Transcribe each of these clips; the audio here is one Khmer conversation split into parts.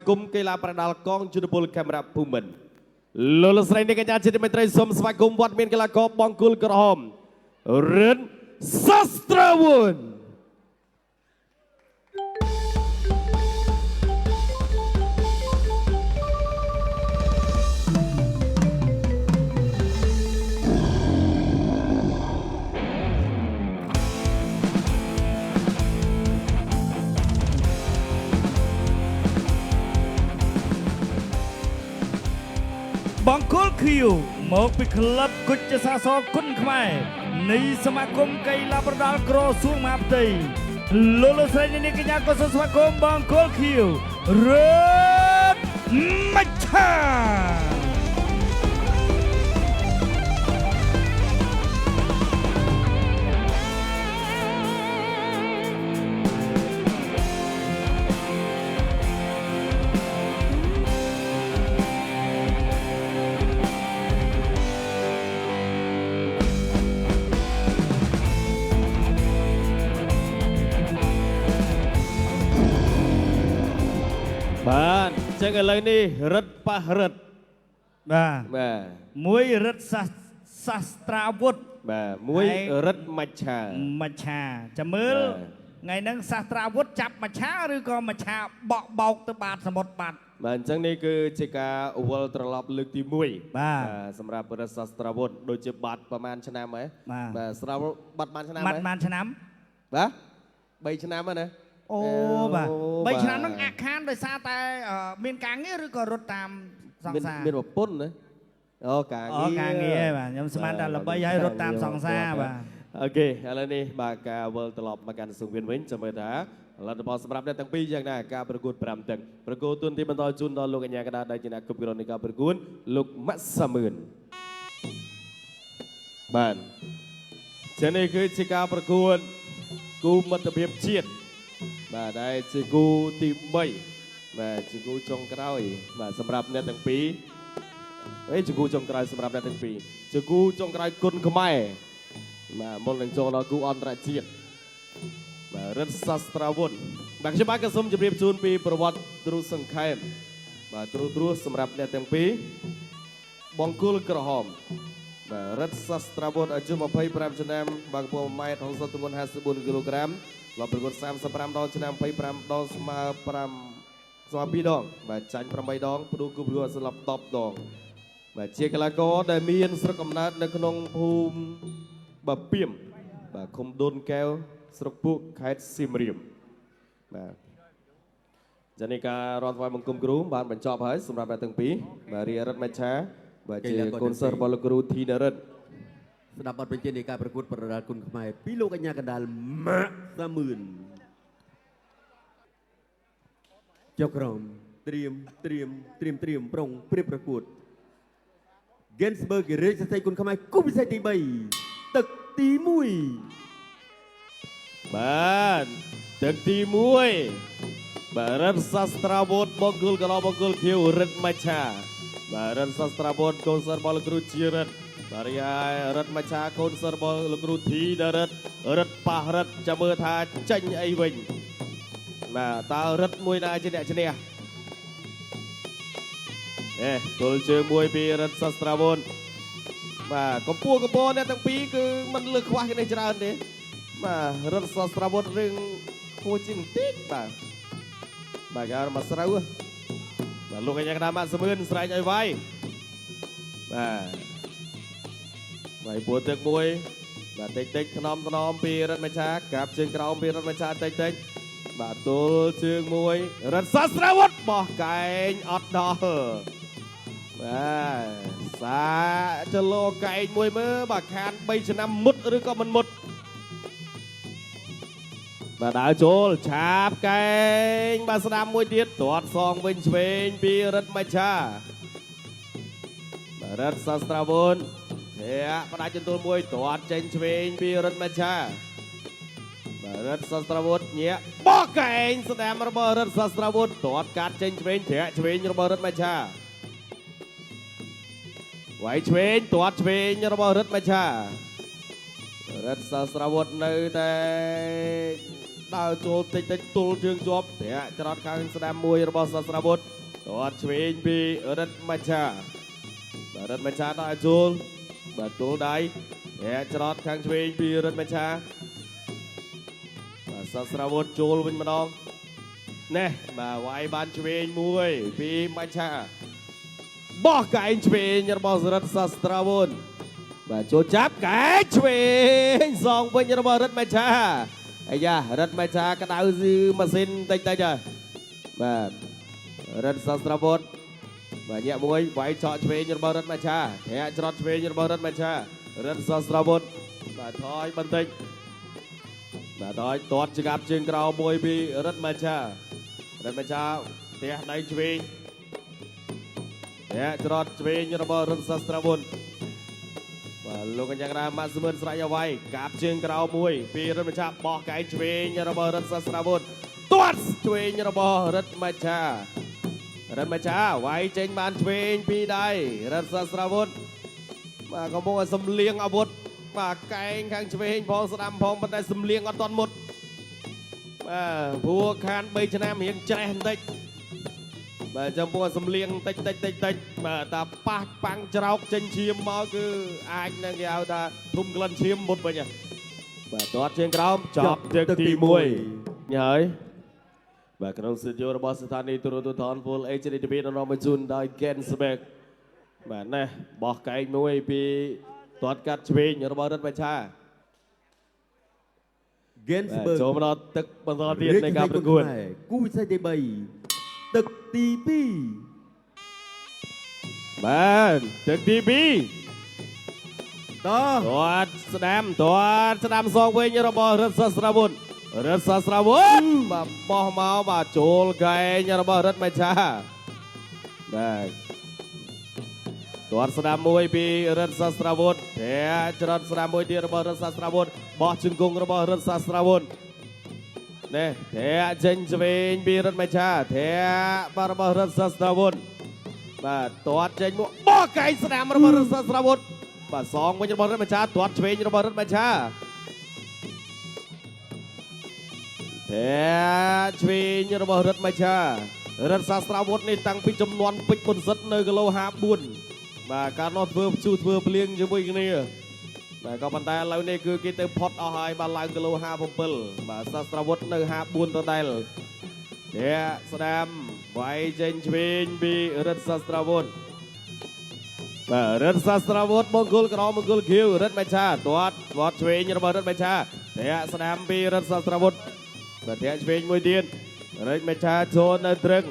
គមកីឡាប្រដាល់កងយុទ្ធពលកាមេរ៉ាភូមិន្ទលោកលោកស្រីអ្នកកញ្ញាជាទីមេត្រីសូមស្វាគមន៍វត្តមានកីឡាករបង្គោលក្រហមរិនសាស្ត្រាវុន បង្គោលខៀវមកពីក្លឹបគុជសាសរគុណខ្មែរនៃសមាគមកីឡាប្រដាល់ក្រសួងមហាផ្ទៃលោកលោកស្រីអ្នកនាងកញ្ញាក៏សូមស្វាគមន៍បង្គោលខៀវរតមច្ឆា បាទអញ្ចឹងឥឡូវនេះរិទ្ធប៉ះរិទ្ធ បាទ បាទ មួយរិទ្ធសាសាស្ត្រាវុធ បាទមួយរិទ្ធមច្ឆា មច្ឆាចាំមើល បាទ ថ្ងៃហ្នឹងសាស្ត្រាវុធចាប់មច្ឆាឬក៏មច្ឆាបក់បោកទៅបាតសមុទ្របាត់ បាទអញ្ចឹងនេះគឺជាការវិលត្រឡប់លើកទី1 បាទ សម្រាប់រិទ្ធសាស្ត្រាវុធដូចជាបាត់ប្រហែលឆ្នាំហ៎ បាទ បាទស្រាវុធបាត់ប្រហែលឆ្នាំ បាត់ ហ៎ បានឆ្នាំ បាទ3ឆ្នាំហ្នឹងណា អូបាទ អូ 3ឆ្នាំហ្នឹងអាក់ខានដោយសារតែមានការងារឬក៏រត់តាមសង្ មាន សារ មានប្រពន្ធណាអូការ អូ ងារ ការងារបាទខ្ញុំស្មានតែល្បីហើយរត់តាមសង្សារបាទ អូខេឥឡូវនេះបាទការវិលត្រឡប់មកកាន់សង្វៀនវិញចាំមើលថាលទ្ធផលសម្រាប់អ្នកទាំងពីរយ៉ាងណាការប្រកួត5ទឹកប្រកួតទុនទីបន្តជូនដល់លោកកញ្ញាកដាដែលជាអ្នកគ្រប់គ្រងនៃការប្រកួតលោកម៉ាក់សាមឿនបាទចឹងនេះគឺជាការប្រកួតគូមិត្តភាពជាតិបាទដែលជាគូទី3បាទជាគូចុងក្រោយបាទសម្រាប់អ្នកទាំងពីរអេជាគូចុងក្រោយសម្រាប់អ្នកទាំងពីរជាគូចុងក្រោយគុណខ្មែរបាទមុននឹងចូលដល់គូអន្តរជាតិបាទរិទ្ធសាស្ត្រាវុធបាទខ្ញុំបាទក៏សូមជម្រាបជូនពីប្រវត្តិទ្រុសង្ខេបបាទទ្រុទ្រសម្រាប់អ្នកទាំងពីរបង្គោលក្រហមបាទរិទ្ធសាស្ត្រាវុធអាយុ25ឆ្នាំបាទកម្ពស់1ម៉ែត្រ60ទម្ងន់54គីឡូក្រាមលបប្រកួត35ដងឆ្នាំ25ដងស្មើ5ស្មើ2ដងបាទចាញ់8ដងផ្ដួលគូប្រកួតស្លាប់10ដងបាទជាកីឡាករដែលមានស្រុកកំណើតនៅក្នុងភូមិបាពីមបាទឃុំដូនកែវស្រុកពួកខេត្តសៀមរាបបាទចានេះការរត់ថ្វាយបង្គំគ្រូបានបញ្ចប់ហើយសម្រាប់អ្នកទាំងពីរបាទរារិទ្ធមច្ឆាបាទជាកូនសិស្សរបស់លោកគ្រូធីនរិទ្ធ ស្ដាប់បទបញ្ជានៃការប្រកួតប្រដាល់គុណខ្មែរពីលោកកញ្ញាកណ្ដាលម៉ាក់សាមឿនចុះក្រុមត្រៀមត្រៀមត្រៀមត្រៀមប្រុងព្រៀបប្រកួត Gainsberg រាជសរសៃគុណខ្មែរគូពិសេសទី3ទឹកទី1 បាទទឹកទី1បាទរិទ្ធសាស្ត្រាវុធបង្គោលកឡបង្គោលខៀវរិទ្ធមច្ឆាបាទរិទ្ធសាស្ត្រាវុធកូនសិស្សរបស់លោកគ្រូជារិទ្ធបាទរីឯរិទ្ធមច្ឆាកូនសិស្សរបស់លោកគ្រូធីនរិទ្ធរិទ្ធប៉ះរិទ្ធចាំមើលថាចេញអីវិញបាទតើរិទ្ធមួយណាជាអ្នកឈ្នះអេទល់ជើងមួយពីរិទ្ធសាស្ត្រាវុធបាទកម្ពស់កម្ពស់អ្នកទាំងពីរគឺមិនលើកខ្វះគ្នាច្រើនទេបាទរិទ្ធសាស្ត្រាវុធរឿងខ្ពស់ជាងបន្តិចបាទបាទគេឲ្យមកស្រូវហ៎បាទលោកកញ្ញាកណ្ដាលម៉ាក់សមឿនស្រែកឲ្យវាយបាទវាយពួរទឹកមួយបាទតិចតិចថ្នមថ្នមពីរិទ្ធមច្ឆាកាប់ជើងក្រោមពីរិទ្ធមច្ឆាតិចតិចបាទទល់ជើងមួយរិទ្ធសាស្ត្រាវុធបោះកែងអត់ដល់បាទសាចលោកែងមួយមើលបាទខាន3ឆ្នាំមុតឬក៏មិនមុតបាទដើរចូលឆាបកែងបាទស្ដាំមួយទៀតទាត់សងវិញឆ្វេងពីរិទ្ធមច្ឆាបាទរិទ្ធសាស្ត្រាវុនធាក់ផ្ដាច់ចន្ទល់មួយទាត់ចេញឆ្វេងពីរិទ្ធមច្ឆាបាទរិទ្ធសាស្ត្រាវុធញាក់បោះកែងស្ដាំរបស់រិទ្ធសាស្ត្រាវុធទាត់កាត់ចេញឆ្វេងធាក់ឆ្វេងរបស់រិទ្ធមច្ឆាវាយឆ្វេងទាត់ឆ្វេងរបស់រិទ្ធមច្ឆារិទ្ធសាស្ត្រាវុធនៅតែ ដើរចូលតិចតិចទល់ជើងជាប់ធាក់ច្រត់ខាងស្ដាំមួយរបស់សាស្រាវុធទាត់ឆ្វេងពីរិទ្ធមច្ឆាបាទរិទ្ធមច្ឆាដើរចូលបាទទល់ដៃធាក់ច្រត់ខាងឆ្វេងពីរិទ្ធមច្ឆាបាទសាស្រាវុធចូលវិញម្ដងណែបាទវាយបានឆ្វេងមួយពីមច្ឆាបោះកែងឆ្វេងរបស់រិទ្ធសាស្ត្រាវុធបាទចូលចាប់កែងឆ្វេងសងវិញរបស់រិទ្ធមច្ឆាអាយ៉ារិទ្ធមច្ឆាក្តៅស៊ីម៉ាស៊ីនតិចតិចហើយបាទរិទ្ធសាស្ត្រាវុធបាទញាក់មួយវាយឆក់ឆ្វេងរបស់រិទ្ធមច្ឆាធាក់ច្រត់ឆ្វេងរបស់រិទ្ធមច្ឆារិទ្ធសាស្ត្រាវុធបាទថយបន្តិចបាទថយទាត់ច្បាប់ជើងក្រោមមួយពីរិទ្ធមច្ឆារិទ្ធមច្ឆាផ្ទះដៃឆ្វេងធាក់ច្រត់ឆ្វេងរបស់រិទ្ធសាស្ត្រាវុធបាទលោកកញ្ញាក្រាម៉ាក់ស្មឿនស្រេចអ្វីកាបជើងក្រោមមួយពីរិទ្ធមច្ឆាបោះកែងឆ្វេងរបស់រិទ្ធសាស្ត្រាវុធទាត់ឆ្វេងរបស់រិទ្ធមច្ឆារិទ្ធមច្ឆាវាយចេញបានឆ្វេងពីដៃរិទ្ធសាស្ត្រាវុធបាទកំពុងឲ្យសំលៀងអាវុធបាទកែងខាងឆ្វេងផងស្ដាំផងប៉ុន្តែសំលៀងអត់ទាន់មុតបាទព្រោះខាន3ឆ្នាំរៀងច្រេះបន្តិចបាទចំពោះសំលៀងតិចតិចតិចតិចបាទតាប៉ះប៉ាំងច្រោកចេញឈាមមកគឺអាចនឹងគេហៅថាធុំក្លិនឈាមមុតវិញហ៎បាទទាត់ជើងក្រោមចប់ទឹកទី1ហើយបាទក្នុងស្ទូឌីយោរបស់ស្ថានីយ៍ទូរទស្សន៍ថន Full HD TV នាំមកជូនដោយ Gensberg បាទណែបោះកែងមួយពីទាត់កាត់ឆ្វេងរបស់រិទ្ធបច្ឆាបាទ Gensberg ចូលមកដល់ទឹកបន្តទៀតនៃការប្រកួត គូវិស័យទី3ទឹកទី2 បាទទឹកទី2 ត ទាត់ស្ដាំទាត់ស្ដាំសងវិញរបស់រិទ្ធសាស្រាវុធរិទ្ធសាស្រាវុធបាទបោះមកបាទចូលកែងរបស់រិទ្ធមច្ឆាបាទទាត់ស្ដាំមួយពីរិទ្ធសាស្រាវុធធាក់ច្រត់ស្ដាំមួយទៀតរបស់រិទ្ធសាស្រាវុធបោះជង្គង់របស់រិទ្ធសាស្រាវុធនេះធាក់ចេញឆ្វេងពីរិទ្ធមច្ឆាធាក់បាទរបស់រិទ្ធសាស្រាវុធបាទទាត់ចេញមកបោះកែងស្ដាំរបស់រិទ្ធសាស្រាវុធបាទសងវិញរបស់រិទ្ធមច្ឆាទាត់ឆ្វេងរបស់រិទ្ធមច្ឆាធាក់ឆ្វេងរបស់រិទ្ធមច្ឆារិទ្ធសាស្រាវុធនេះតាំងពីចំនួនពេជ្រពុនសិទ្ធនៅគីឡូ54បាទកាលនោះធ្វើព្យុះធ្វើភ្លៀងជាមួយគ្នាបាទក៏ប៉ុន្តែឥឡូវនេះគឺគេទៅផុតអស់ហើយបាទឡើងគីឡូ57បាទសាស្រាវុធនៅ54ដដែលធាក់ស្ដាំវាយចេញឆ្វេងពីរិទ្ធសាស្រាវុធបាទរិទ្ធសាស្រាវុធមង្គលក្រមមង្គលខៀវរិទ្ធមច្ឆាទាត់ទាត់ឆ្វេងរបស់រិទ្ធមច្ឆាធាក់ស្ដាំពីរិទ្ធសាស្រាវុធបាទធាក់ឆ្វេងមួយទៀតរិទ្ធមច្ឆាចូលនៅត្រឹង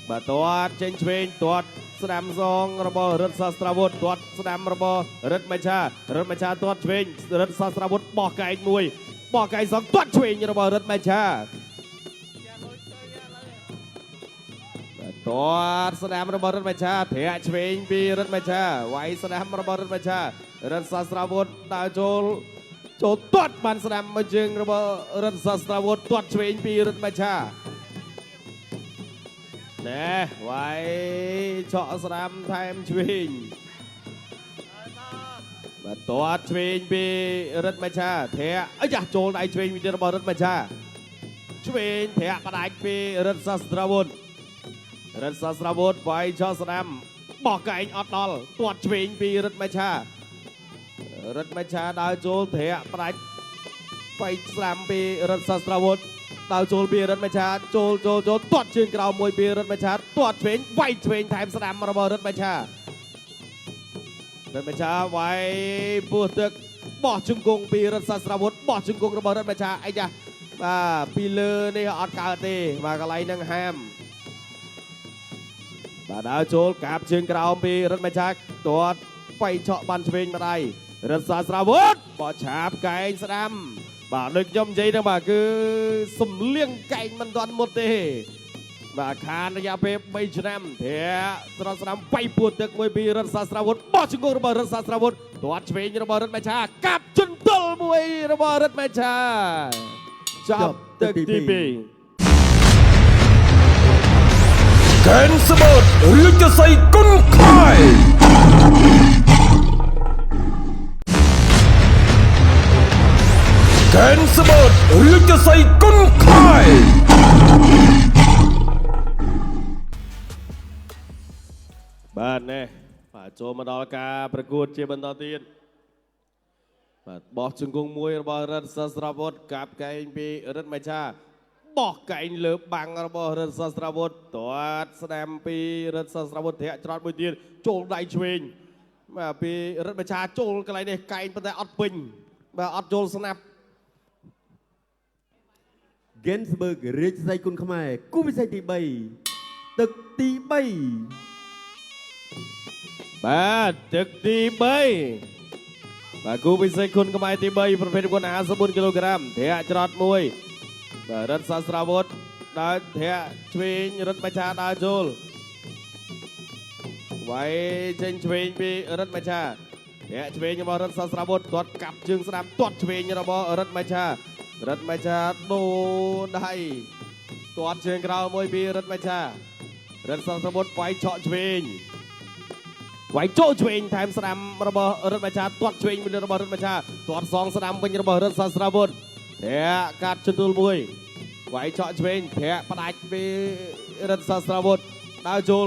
បាទទាត់ចេញឆ្វេងទាត់ស្ដាំសងរបស់រិទ្ធសាស្រាវុធទាត់ស្ដាំរបស់រិទ្ធមច្ឆារិទ្ធមច្ឆាទាត់ឆ្វេងរិទ្ធសាស្រាវុធបោះកែងមួយបោះកែងសងទាត់ឆ្វេងរបស់រិទ្ធមច្ឆាបាទទាត់ស្ដាំរបស់រិទ្ធមច្ឆាធាក់ឆ្វេងពីរិទ្ធមច្ឆាវាយស្ដាំរបស់រិទ្ធមច្ឆារិទ្ធសាស្រាវុធដើរចូលចូលទាត់បានស្ដាំមួយជើងរបស់រិទ្ធសាស្រាវុធទាត់ឆ្វេងពីរិទ្ធមច្ឆាណែវាយឆក់ស្ដាំថែមឆ្វេងបាទទាត់ឆ្វេងពីរិទ្ធមច្ឆាធាក់អាយ៉ាចូលដៃឆ្វេងពីរបស់រិទ្ធមច្ឆាឆ្វេងធាក់ផ្ដាច់ពីរិទ្ធសាស្រាវុធរិទ្ធសាស្រាវុធវាយឆក់ស្ដាំបោះកែងអត់ដល់ទាត់ឆ្វេងពីរិទ្ធមច្ឆារិទ្ធមច្ឆាដើរចូលធាក់ផ្ដាច់បៃស្ដាំពីរិទ្ធសាស្រាវុធដើរចូលពីរិទ្ធមច្ឆាចូលចូលចូលទាត់ជើងក្រោមមួយពីរិទ្ធមច្ឆាទាត់ឆ្វេងវាយឆ្វេងថែមស្ដាំរបស់រិទ្ធមច្ឆារិទ្ធមច្ឆាវាយពោះទឹកបោះជង្គង់ពីរិទ្ធសាស្រាវុធបោះជង្គង់របស់រិទ្ធមច្ឆាអីចាបាទពីលើនេះអត់កើតទេបាទកន្លែងហ្នឹងហាមបាទដើរចូលកាបជើងក្រោមពីរិទ្ធមច្ឆាទាត់បៃឆក់បានឆ្វេងម្ដាយរិទ្ធសាស្រាវុធបោះឆាបកែងស្ដាំបាទដូចខ្ញុំនិយាយហ្នឹងបាទគឺសំលៀងកែងមិនទាន់មុតទេបាទខានរយៈពេល3ឆ្នាំធាក់ស្រស់ស្ដាំបៃពួតទឹកមួយពីរិទ្ធសាស្រាវុធបោះជង្គង់របស់រិទ្ធសាស្រាវុធទាត់ឆ្វេងរបស់រិទ្ធមច្ឆាកាប់ជន្ទល់មួយរបស់រិទ្ធមច្ឆាចប់ទឹកទី2 កែនស្បូតរាជសីគុណខ្មែរ កែនសបតរាជសីគុណខ្មែរ បាទនេះបាទចូលមកដល់ការប្រកួតជាបន្តទៀតបាទបោះជង្គង់មួយរបស់រិទ្ធសាស្ត្រាវុធកាប់កែងពីរិទ្ធមច្ឆាបោះកែងលើបាំងរបស់រិទ្ធសាស្ត្រាវុធទាត់ស្ដាំពីរិទ្ធសាស្ត្រាវុធធាក់ច្រត់មួយទៀតចូលដៃឆ្វេងបាទពីរិទ្ធមច្ឆាចូលកន្លែងនេះកែងប៉ុន្តែអត់ពេញបាទអត់ចូលស្នាប់ Gainsberg រាជសីគុណខ្មែរគូពិសេសទី3ទឹកទី3 បាទទឹកទី3បាទគូពិសេសគុណខ្មែរទី3ប្រភេទគុណ54គីឡូក្រាមធាក់ច្រត់មួយបាទរិទ្ធសាស្ត្រាវុធដើរធាក់ឆ្វេងរិទ្ធមច្ឆាដើរចូលវាយចេញឆ្វេងពីរិទ្ធមច្ឆាធាក់ឆ្វេងរបស់រិទ្ធសាស្ត្រាវុធទាត់កាប់ជើងស្ដាំទាត់ឆ្វេងរបស់រិទ្ធមច្ឆារិទ្ធមច្ឆាដូរដៃទាត់ជើងក្រោមមួយពីរិទ្ធមច្ឆារិទ្ធសាស្ត្រាវុធវាយឆក់ឆ្វេង វាយចូលឆ្វេងថែមស្ដាំរបស់រិទ្ធមច្ឆាទាត់ឆ្វេងវិញរបស់រិទ្ធមច្ឆាទាត់សងស្ដាំវិញរបស់រិទ្ធសាស្រាវុធធាក់កាត់ជន្ទូលមួយវាយឆក់ឆ្វេងធាក់ផ្ដាច់ពីរិទ្ធសាស្រាវុធដើរចូល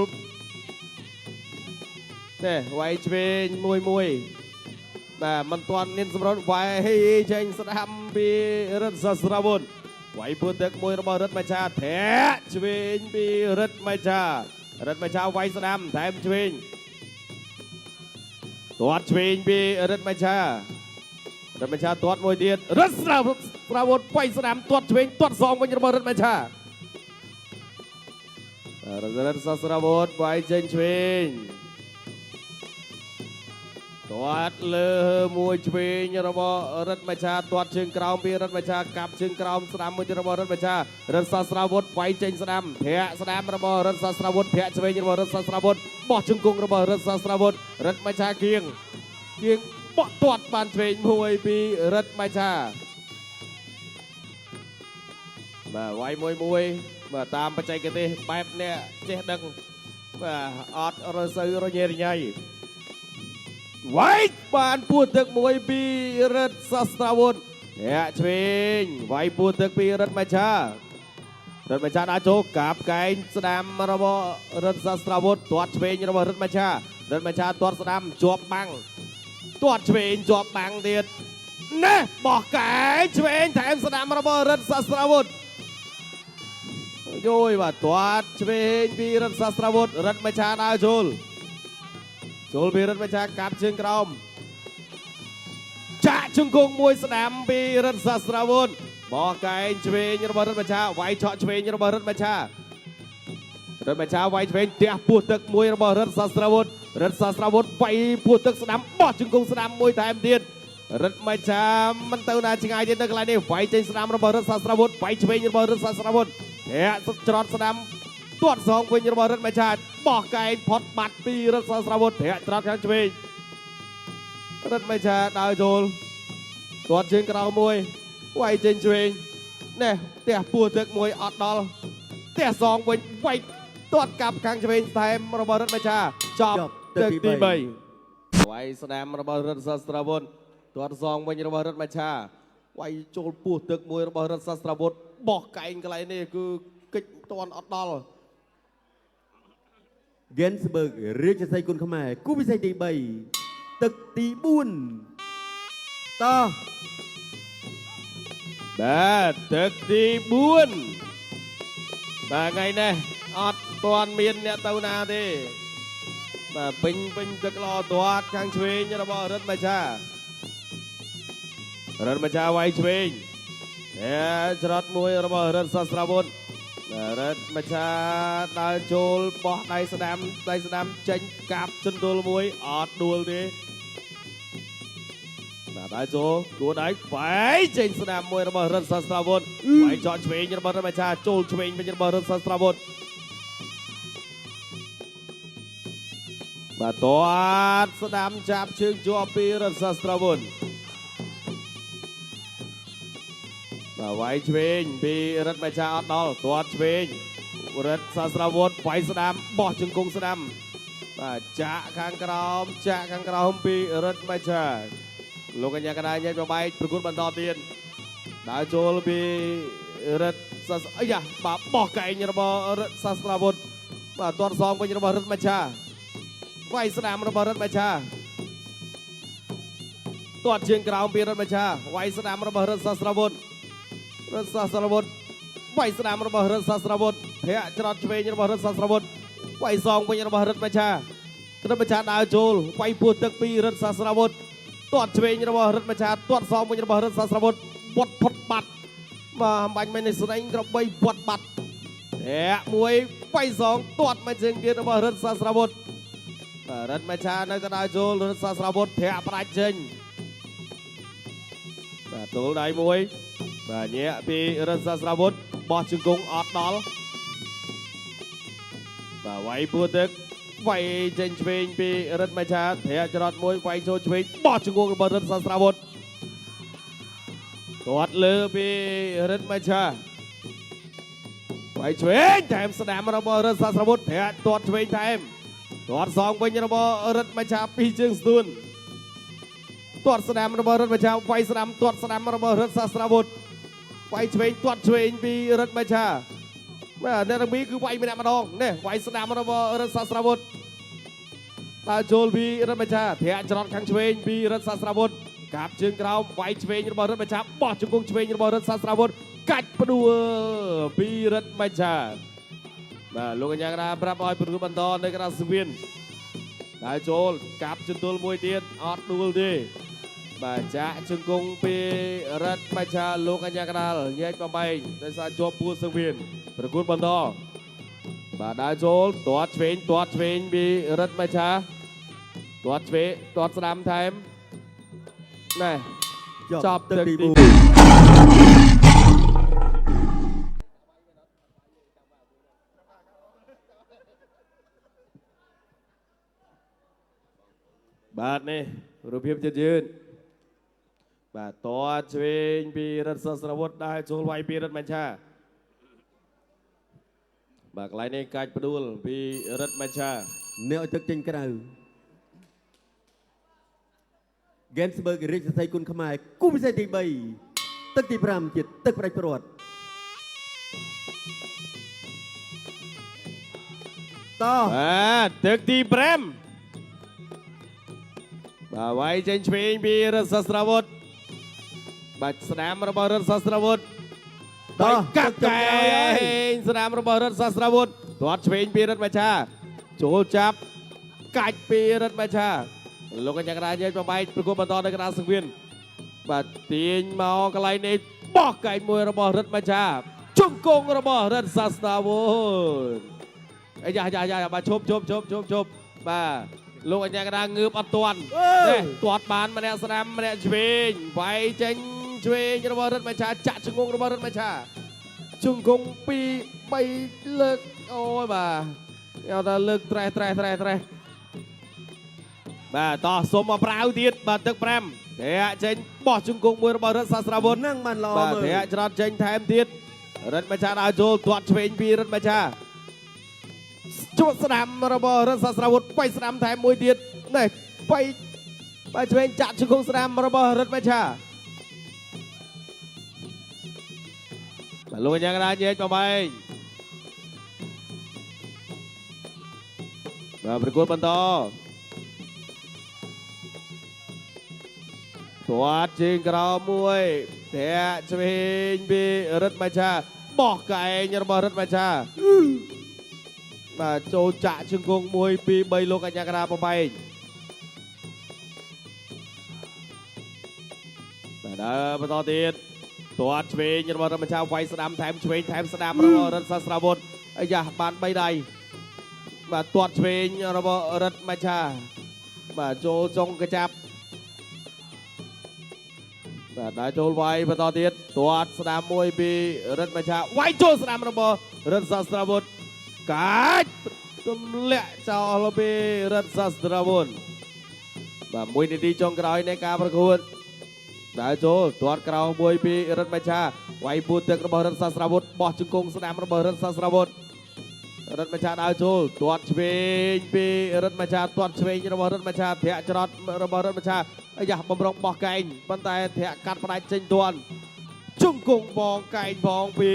ទេវាយឆ្វេងមួយមួយបាទមិនទាន់មានសម្រុតវាយចេញស្ដាំពីរិទ្ធសាស្រាវុធវាយពួនទឹកមួយរបស់រិទ្ធមច្ឆាធាក់ឆ្វេងពីរិទ្ធមច្ឆារិទ្ធមច្ឆាវាយស្ដាំថែមឆ្វេង ទាត់ឆ្វេងពីរិទ្ធមច្ឆារិទ្ធមច្ឆាទាត់មួយទៀតរិទ្ធស្រាស្រាវុធបៃស្ដាំទាត់ឆ្វេងទាត់សងវិញរបស់រិទ្ធមច្ឆារិទ្ធសាស្រាវុធបៃចេញឆ្វេងទាត់លើមួយឆ្វេងរបស់រិទ្ធមច្ឆាទាត់ជើងក្រោមពីរិទ្ធមច្ឆាកាប់ជើងក្រោមស្ដាំមួយទៀតរបស់រិទ្ធមច្ឆារិទ្ធសាស្រាវុធបៃចេញស្ដាំធាក់ស្ដាំរបស់រិទ្ធសាស្រាវុធធាក់ឆ្វេងរបស់រិទ្ធសាស្រាវុធបោះជង្គង់របស់រិទ្ធសាស្រាវុធរិទ្ធមច្ឆាគៀងគៀងបក់ទាត់បានឆ្វេងមួយពីរិទ្ធមច្ឆាបាទវាយមួយមួយបាទតាមបច្ចេកទេសបែបអ្នកចេះដឹងបាទអត់រសូវរញ៉េរញ៉ៃវាយបានពួតទឹកមួយពីរិទ្ធសាស្ត្រាវុធអ្នកឆ្វេងវាយពួតទឹកពីរិទ្ធមច្ឆារិទ្ធមច្ឆាដាក់ចូលកាប់កែងស្ដាំរបស់រិទ្ធសាស្ត្រាវុធទាត់ឆ្វេងរបស់រិទ្ធមច្ឆារិទ្ធមច្ឆាទាត់ស្ដាំជាប់បាំងទាត់ឆ្វេងជាប់បាំងទៀតណែបោះកែងឆ្វេងថែមស្ដាំរបស់រិទ្ធសាស្ត្រាវុធយយបាទទាត់ឆ្វេងពីរិទ្ធសាស្ត្រាវុធរិទ្ធមច្ឆាដើរចូលចូលពីរិទ្ធមច្ឆាកាប់ជើងក្រោមចាក់ជង្គង់មួយស្ដាំពីរិទ្ធសាស្ត្រាវុធបោះកែងឆ្វេងរបស់រិទ្ធមច្ឆាវាយឆក់ឆ្វេងរបស់រិទ្ធមច្ឆារិទ្ធមច្ឆាវាយឆ្វេងទះពោះទឹកមួយរបស់រិទ្ធសាស្ត្រាវុធរិទ្ធសាស្ត្រាវុធវាយពោះទឹកស្ដាំបោះជង្គង់ស្ដាំមួយថែមទៀតរិទ្ធមច្ឆាមិនទៅណាឆ្ងាយទេនៅកន្លែងនេះវាយចេញស្ដាំរបស់រិទ្ធសាស្ត្រាវុធវាយឆ្វេងរបស់រិទ្ធសាស្ត្រាវុធធាក់ច្រត់ស្ដាំទាត់សងវិញរបស់រិទ្ធមច្ឆាបោះកែងផុតបាត់ពីរិទ្ធសាស្ត្រាវុធធាក់ច្រត់ខាងឆ្វេងរិទ្ធមច្ឆាដើរចូលទាត់ជើងក្រោមមួយវាយចេញឆ្វេងណែផ្ទះពោះទឹកមួយអត់ដល់ផ្ទះសងវិញវាយទាត់កាប់ខាងឆ្វេងថែមរបស់រិទ្ធមច្ឆាចប់ទឹកទី3វាយស្ដាំរបស់រិទ្ធសាស្ត្រាវុធទាត់សងវិញរបស់រិទ្ធមច្ឆាវាយចូលពោះទឹកមួយរបស់រិទ្ធសាស្ត្រាវុធបោះកែងកន្លែងនេះគឺកិច្ចទាន់អត់ដល់ Gainsberg រាជសីគុណខ្មែរគូពិសេសទី3ទឹកទី4តោះ បាទទឹកទី4បាទថ្ងៃនេះអត់ទាន់មានអ្នកទៅណាទេបាទពេញពេញទឹកល្អទាត់ខាងឆ្វេងរបស់រិទ្ធមច្ឆារិទ្ធមច្ឆាវាយឆ្វេងតែច្រត់មួយរបស់រិទ្ធសាស្ត្រាវុធបាទរិទ្ធមច្ឆាដើរចូលបោះដៃស្ដាំដៃស្ដាំចេញកាប់ជន្ទល់មួយអត់ដួលទេបាទដើរចូលគួរដៃបែកចេញស្ដាំមួយរបស់រិទ្ធសាស្ត្រាវុធបែកចកឆ្វេងរបស់រិទ្ធមច្ឆាចូលឆ្វេងវិញរបស់រិទ្ធសាស្ត្រាវុធបាទទាត់ស្ដាំចាប់ជើងជាប់ពីរិទ្ធសាស្ត្រាវុធបាទវាយឆ្វេងពីរិទ្ធមច្ឆាអត់ដល់ទាត់ឆ្វេងរិទ្ធសាស្ត្រាវុធវាយស្ដាំបោះជង្គង់ស្ដាំបាទចាក់ខាងក្រោមចាក់ខាងក្រោមពីរិទ្ធមច្ឆាលោកកញ្ញាកណ្ដាលញែកបបែកប្រកួតបន្តទៀត។ ដើរចូលពីរិទ្ធសាស្អាយ៉ាបាទបោះកែងរបស់រិទ្ធសាស្ត្រាវុធបាទទាត់សងវិញរបស់រិទ្ធមច្ឆាវាយស្ដាំរបស់រិទ្ធមច្ឆាទាត់ជើងក្រោមពីរិទ្ធមច្ឆាវាយស្ដាំរបស់រិទ្ធសាស្ត្រាវុធរិទ្ធសាស្ត្រាវុធវាយស្ដាំរបស់រិទ្ធសាស្ត្រាវុធធាក់ច្រត់ឆ្វេងរបស់រិទ្ធសាស្ត្រាវុធវាយសងវិញរបស់រិទ្ធមច្ឆារិទ្ធមច្ឆាដើរចូលវាយពោះទឹកពីរិទ្ធសាស្ត្រាវុធទាត់ឆ្វេងរបស់រិទ្ធមច្ឆាទាត់សងវិញរបស់រិទ្ធសាស្ត្រាវុធវត្តផុតបាត់បាទបាញ់មិននេះស្ដែងក្របីវត្តបាត់ធាក់មួយវាយសងទាត់មកជើងទៀតរបស់រិទ្ធសាស្ត្រាវុធបាទរិទ្ធមច្ឆានៅកណ្ដាលចូលរិទ្ធសាស្ត្រាវុធធាក់ផ្ដាច់ចេញបាទទល់ដៃមួយបាទញាក់ពីរិទ្ធសាស្ត្រាវុធបោះជង្គង់អត់ដល់បាទវាយពួរទឹកវាយចេញឆ្វេងពីរិទ្ធមច្ឆាធាក់ច្រត់មួយវាយចូលឆ្វេងបោះជង្គង់របស់រិទ្ធសាស្ត្រាវុធទាត់លើពីរិទ្ធមច្ឆាវាយឆ្វេងថែមស្ដាំរបស់រិទ្ធសាស្ត្រាវុធធាក់ទាត់ឆ្វេងថែមទាត់សងវិញរបស់រិទ្ធមច្ឆាពីរជើងស្ទួនទាត់ស្ដាំរបស់រិទ្ធមច្ឆាវាយស្ដាំទាត់ស្ដាំរបស់រិទ្ធសាស្ត្រាវុធវាយឆ្វេងទាត់ឆ្វេងពីរិទ្ធមច្ឆាបាទអ្នកទាំងពីរគឺវាយម្នាក់ម្ដងនេះវាយស្ដាំរបស់រិទ្ធសាស្ត្រាវុធដើរចូលពីរិទ្ធមច្ឆាធាក់ច្រត់ខាងឆ្វេងពីរិទ្ធសាស្ត្រាវុធកាប់ជើងក្រោមវាយឆ្វេងរបស់រិទ្ធមច្ឆាបោះជង្គង់ឆ្វេងរបស់រិទ្ធសាស្ត្រាវុធកាច់ផ្ដួលពីរិទ្ធមច្ឆាបាទលោកកញ្ញាកណ្ដាលប្រាប់ឲ្យប្រគល់បន្តនៅកណ្ដាលសង្វៀនដើរចូលកាប់ជន្ទល់មួយទៀតអត់ដួលទេបាទចាក់ជង្គង់ពីរិទ្ធមច្ឆាលោកកញ្ញាកណ្ដាលញែកបំបែងដោយសារជាប់ពួរសង្វៀនប្រគល់បន្តបាទដើរចូលទាត់ឆ្វេងទាត់ឆ្វេងពីរិទ្ធមច្ឆាទាត់ឆ្វេងទាត់ស្ដាំថែមណែចប់ទឹកទីបាទនេះរូបភាពយឺតយឺតបាទតឆ្វេងពីរិទ្ធសាស្ត្រាវុធដែរចូលវាយពីរិទ្ធមច្ឆាបាទកន្លែងនេះកាច់ផ្ដួលពីរិទ្ធមច្ឆា អ្នកឲ្យទឹកចេញក្រៅ Gainsberg រាជសីគុណខ្មែរគូពិសេសទី3ទឹកទី5ជាទឹកផ្ដាច់ព្រាត់តោះ បាទទឹកទី5បាទវាយចេញឆ្វេងពីរិទ្ធសាស្ត្រាវុធបាទស្ដាំរបស់រិទ្ធសាស្ត្រាវុធ តោះ កាត់កែងស្ដាំរបស់រិទ្ធសាស្ត្រាវុធទាត់ឆ្វេងពីរិទ្ធមច្ឆាចូលចាប់កាច់ពីរិទ្ធមច្ឆាលោកកញ្ញាកណ្ដាលញែកបំបែកប្រគល់បន្តនៅកណ្ដាលសង្វៀនបាទទាញមកកន្លែងនេះបោះកែងមួយរបស់រិទ្ធមច្ឆាជង្គង់របស់រិទ្ធសាស្ត្រាវុធអាយ៉ាយ៉ាយ៉ាបាទឈប់ឈប់ឈប់ឈប់ឈប់បាទលោកអញ្ញាកណ្ដាលងើបអត់ទាន់នេះទាត់បានម្នាក់ស្ដាំម្នាក់ឆ្វេងវាយចេញឆ្វេងរបស់រិទ្ធមច្ឆាចាក់ជង្គង់របស់រិទ្ធមច្ឆាជង្គង់2 3លើកអូយបាទគេថាលើកត្រេះត្រេះត្រេះត្រេះបាទតោះសុំមកប្រាវទៀតបាទទឹក5ធាក់ចេញបោះជង្គង់មួយរបស់រិទ្ធសាស្ត្រាវុធ ហ្នឹងបានល្អ បាទ មើល ធាក់ច្រត់ចេញថែមទៀតរិទ្ធមច្ឆាដើរចូលទាត់ឆ្វេងពីរិទ្ធមច្ឆាជួស្ដាំរបស់រិទ្ធសាស្ត្រាវុធបៃស្ដាំថែមមួយទៀតនេះបៃបៃឆ្វេងចាក់ជង្គង់ស្ដាំរបស់រិទ្ធមច្ឆាបាទលោកយ៉ាងណាញែកបំបែងបាទប្រកួតបន្តទាត់ជើងក្រោមមួយធាក់ឆ្វេងពីរិទ្ធមច្ឆាបោះកែងរបស់រិទ្ធមច្ឆាបាទចូលចាក់ជង្គង់1 2 3លោកអញ្ញាករាបំបែងបាទដើរបន្តទៀតទាត់ឆ្វេងរបស់រិទ្ធមច្ឆាវាយស្ដាំថែមឆ្វេងថែមស្ដាំរបស់រិទ្ធសាស្ត្រាវុធអាយ៉ាបាន3ដៃបាទទាត់ឆ្វេងរបស់រិទ្ធមច្ឆាបាទចូលចុងកញ្ចាប់បាទដើរចូលវាយបន្តទៀតទាត់ស្ដាំមួយពីរិទ្ធមច្ឆាវាយចូលស្ដាំរបស់រិទ្ធសាស្ត្រាវុធកាច់ទម្លាក់ចោលពីរិទ្ធសាស្ត្រាវុធបាទមួយនាទីចុងក្រោយនៃការប្រកួតដើរចូលទាត់ក្រោមមួយពីរិទ្ធមច្ឆាវាយពូទឹករបស់រិទ្ធសាស្ត្រាវុធបោះជង្គង់ស្ដាំរបស់រិទ្ធសាស្ត្រាវុធរិទ្ធមច្ឆាដើរចូលទាត់ឆ្វេងពីរិទ្ធមច្ឆាទាត់ឆ្វេងរបស់រិទ្ធមច្ឆាធាក់ច្រត់របស់រិទ្ធមច្ឆាអាយ៉ាបំរុងបោះកែងប៉ុន្តែធាក់កាត់ផ្ដាច់ចេញទាន់ ជង្គង់បងកែងផងពី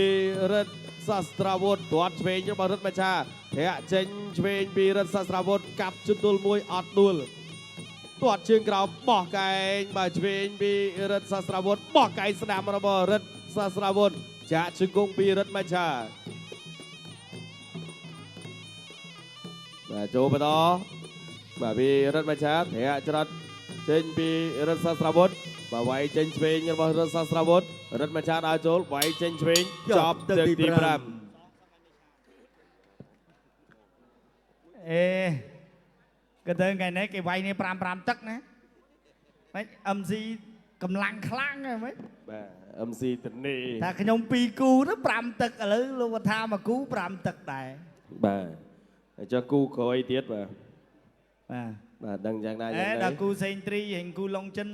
រិទ្ធសាស្ត្រាវុធទាត់ឆ្វេងរបស់រិទ្ធមច្ឆាធាក់ចេញឆ្វេងពីរិទ្ធសាស្ត្រាវុធកាប់ជន្ទល់មួយអត់ដួលទាត់ជើងក្រោមបោះកែងបាទឆ្វេងពីរិទ្ធសាស្ត្រាវុធបោះកែងស្ដាំរបស់រិទ្ធសាស្ត្រាវុធចាក់ជង្គង់ពីរិទ្ធមច្ឆាបាទចូលបន្តបាទពីរិទ្ធមច្ឆាធាក់ច្រត់ចេញពីរិទ្ធសាស្ត្រាវុធបាទវាយចេញឆ្វេងរបស់រិទ្ធសាស្ត្រាវុធរិទ្ធមច្ឆាដើរចូលវាយចេញឆ្វេងចប់ទឹកទី5 អេក៏ទៅថ្ងៃនេះគេវាយនេះ5 5ទឹកណាម៉េច MC កម្លាំងខ្លាំងហ្នឹងម៉េច បាទ MC តនី ថាខ្ញុំ2គូទៅ5ទឹកឥឡូវលោកគាត់ថាមួយគូ5ទឹកដែរ បាទហើយចុះគូក្រោយទៀតបាទ បាទ បាទដឹងយ៉ាងណា អេ យ៉ាងណា ដល់គូសេងទ្រីហើយគូឡុងចិន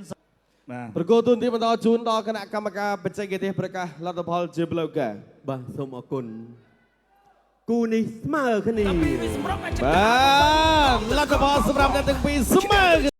បាទ ប្រកួតទូនទីបន្តជូនដល់គណៈកម្មការបច្ចេកទេសប្រកាសលទ្ធផលជាផ្លូវការ បាទសូមអរគុណគូនេះស្មើគ្នា បាទលទ្ធផលសម្រាប់អ្នកទាំងពីរស្មើ